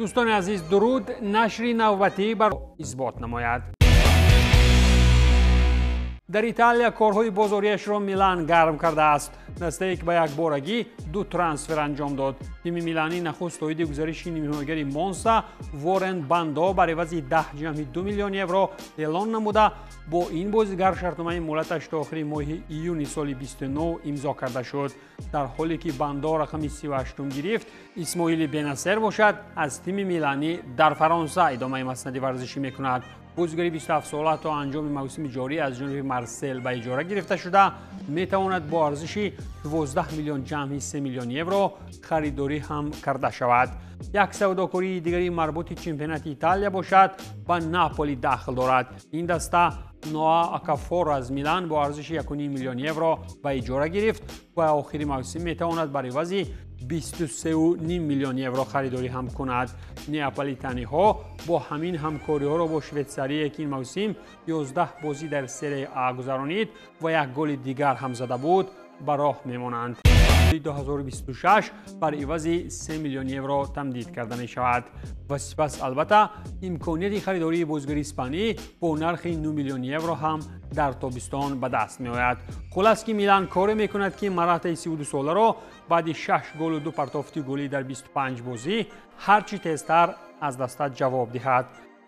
Дӯстони азиз, дуруд. Нашри навбатӣ бар исбот намояд. Дар Италия корҳои бозориашро Милан гарм кардааст. Дастае ки ба якборагӣ ду трансфер анҷом дод. Тими миланӣ нахуст оиди гузариши нимҳимоягари Монса Ворен Бандо бар ивази 10,2 миллион евро эълон намуда, бо ин бозигар шартномаи муҳлаташ то охири моҳи июни соли 29 имзо карда шуд. Дар ҳоле ки Бандо рақами 38 гирифт, Исмоили Бенасер бошад аз тими миланӣ дар Фаронса идомаи маснади варзишӣ мекунад. Бозигари 27-сола то анҷоми мавсими ҷорӣ аз ҷониби Марсел ба иҷора гирифта шуда, метавонад бо арзиши 12 миллион ҷамъи 3 миллион евро харидорӣ ҳам карда шавад. Як савдокории дигари марбути чемпионати Италия бошад ба Наполи дахл дорад. Ин даста Ноа Акафоро аз Милан бо арзиши 1,5 миллион евро ба иҷора гирифт ва охири мавсим метавонад бар ивази 23,5 миллион евро харидорӣ ҳам кунад. Неаполитаниҳо бо ҳамин ҳамкориҳоро бо швейтсарие, ки ин мавсим 11 бозӣ дар серияи А гузаронид ва як голи дигар ҳам зада буд, ба роҳ мемонанд. 2026 бар ивази 3 миллион евро тамдид карда мешавад ва сипас албатта имконияти харидории бозигари испанӣ бо нархи 9 миллион евро ҳам дар тобистон ба даст меояд. Хулас ки Милан коре мекунад, ки Маратаи 32-соларо баъди 6 голу 2 партофти голӣ дар 25 бозӣ ҳарчи тезтар аз даста ҷавоб диҳад,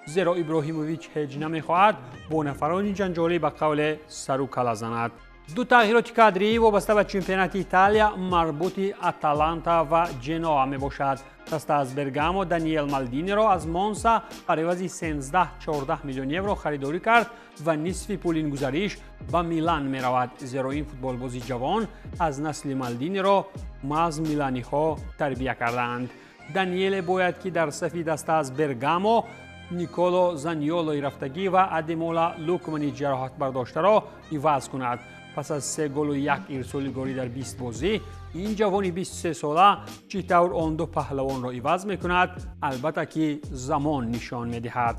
зеро Иброҳимович ҳеҷ намехоҳад бо нафарони ҷанҷолӣ ба қавле сару кала занад. Ду тағйироти кадрӣ вобаста ба чемпионати Италия марбути Аталанта ва Ҷеноа мебошад. Даста аз Бергамо Даниел Малдиниро аз Монса бар ивази 13-14 миллион евро харидорӣ кард ва нисфи пули ин гузариш ба Милан меравад, зеро ин футболбози ҷавон аз насли Малдиниро маҳз миланиҳо тарбия кардаанд. Даниеле бояд ки дар сафи даста аз Бергамо Николо Заньолои рафтагӣ ва Адемола Лукмани ҷароҳатбардоштаро иваз кунад. Пас аз 3 голу 1 ирсоли голӣ дар 20 бозӣ, ин ҷавони 23-сола чӣ тавр он ду паҳлавонро иваз мекунад, албатта ки замон нишон медиҳад.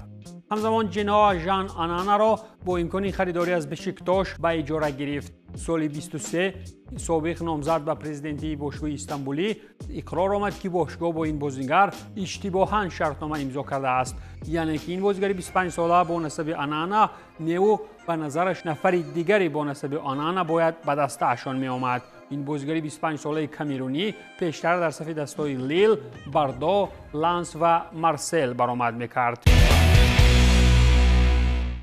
Ҳамзамон Ҷеноа Жан Ананаро бо имкони харидорӣ аз Бешиктош ба иҷора гирифт. Соли 23 собиқ номзад ба президентии бошгоҳи Истанбулӣ иқрор омад, ки бошгоҳ бо ин бозингар иштибоҳан шартнома имзо кардааст. Яъне ки ин бозигари 25-сола бо насаби Анана неу ба назараш нафари дигаре бо насаби Анана бояд ба дастаашон меомад. Ин бозигари 25-солаи камерунӣ пештар дар сафи дастҳои Лил, Бардо, Ланс ва Марсел баромад мекард.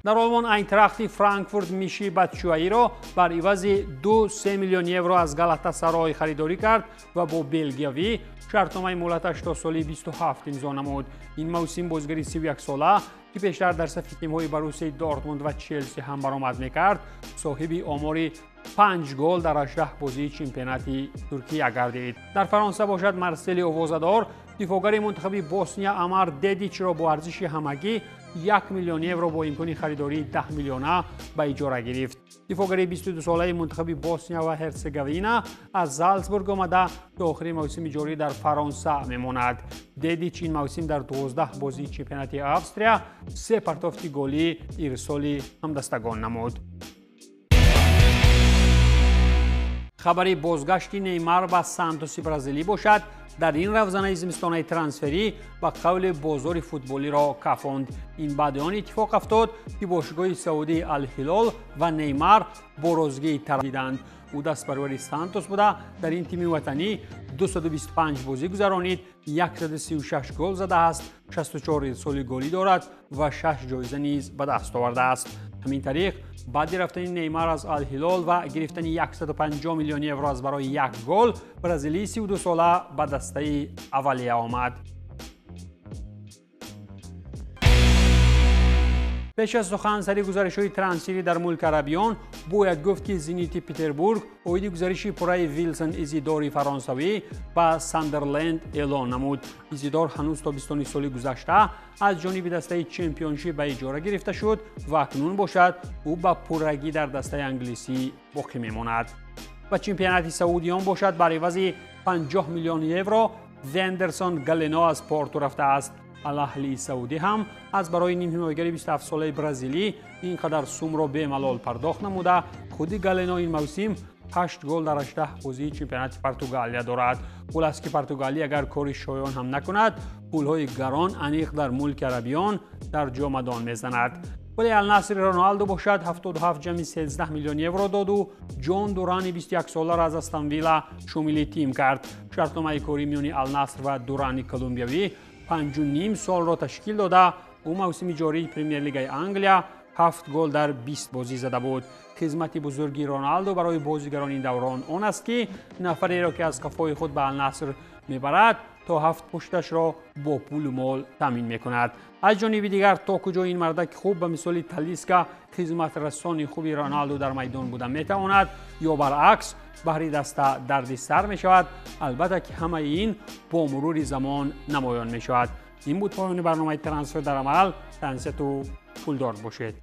Дар Олмон Айнтрахти Франкфурт Миши Батшуаиро бар ивази 2-3 миллион евро аз Галатасарой харидорӣ кард ва бо белгиявӣ шартномаи муҳлаташ то соли 27 имзо намуд. Ин мавсим бозигари 31-сола, ки пештар дар сафи тимҳои Боруссияи Дортмунд ва Челси ҳам баромад мекард, соҳиби омори 5 гол дар 18 бозии чемпионати Туркия гардид. Дар Фаронса бошад Марсели овозадор дифоъгари мунтахаби Босния Амар Дедичро бо арзиши ҳамагӣ 1 миллион евро бо имкони харидории 10 миллиона ба иҷора гирифт. Дифоъгари 22-солаи мунтахаби Босния ва Ҳерцеговина аз Залцбург омада то охири мавсими ҷорӣ дар Фаронса мемонад. Дедич ин мавсим дар 12 бозии чемпионати Австрия 3 партофти голӣ ирсоли ҳамдастагон намуд. Хабари бозгашти Неймар ба Сантоси бразилӣ бошад дар ин равзанаи зимистонаи трансферӣ ба қавли бозори футболиро кафонд. Ин баъди он иттифоқ афтод, ки бошгоҳи саудии Алҳилол ва Неймар бо розигии тараф диданд. Ӯ дастпарвари Сантос буда, дар ин тими ватанӣ 225 бозӣ гузаронид, 136 гол задааст, 64 ирсоли голӣ дорад ва 6 ҷоиза низ ба даст овардааст. Ҳамин тариқ баъди рафтани Неймар аз Алҳилол ва гирифтани 150 миллион евро аз барои як гол, бразилии 32-сола ба дастаи аввалия омад. Пеш аз сухан сари гузаришҳои трансферӣ дар мулки арабиён бояд гуфт, ки Зенити Петербург оиди гузариши пурраи Вилсон Изидори фаронсавӣ ба Сандерленд эълон намуд. Изидор ҳанӯз тобистони соли гузашта аз ҷониби дастаи чемпионшип ба иҷора гирифта шуд ва акнун бошад ӯ ба пуррагӣ дар дастаи англисӣ боқӣ мемонад. Ба чемпионати саудиён бошад бар ивази 50 миллион евро Вендерсон Галено аз Порту рафтааст. Алаҳли Саудӣ ҳам аз барои нимҳимоягари 27-солаи бразилӣ ин қадар сумро бемалол пардохт намуда, худи Галено ин мавсим 8 гол дар 18 бозии чемпионати Португалия дорад. Хулас ки Португалия агар кори шоён ҳам накунад, пулҳои гарон аниқ дар мулки арабиён дар ҷомадон мезанад. Вале Алнасри Роналду бошад 77 ҷамъи 13 миллион евро доду Ҷон Дурани 21-соларо аз Астон Вилла шомили тим кард. Шартномаи корӣ миёни Алнаср ва Дурани колумбиявӣ 5,5 солро ташкил дода, ӯ мавсими ҷории Премер-лигаи Англия 7 гол дар 20 бозӣ зада буд. Хизмати бузурги Роналду барои бозигарони даврон он аст, ки нафареро, ки аз қафои худ ба Алнаср мебарад, то 7 пушташро бо пулу мол таъмин мекунад. Аз ҷониби дигар, то куҷо ин мардаки хуб ба мисоли Талиска хизматрасони хуби Роналду дар майдон буда метавонад ё баръакс баҳри даста дарди сар мешавад, албатта ки ҳамаи ин бо мурури замон намоён мешавад. Ин буд поёни барномаи Трансфер дар амал. Тансияту пулдор бошед.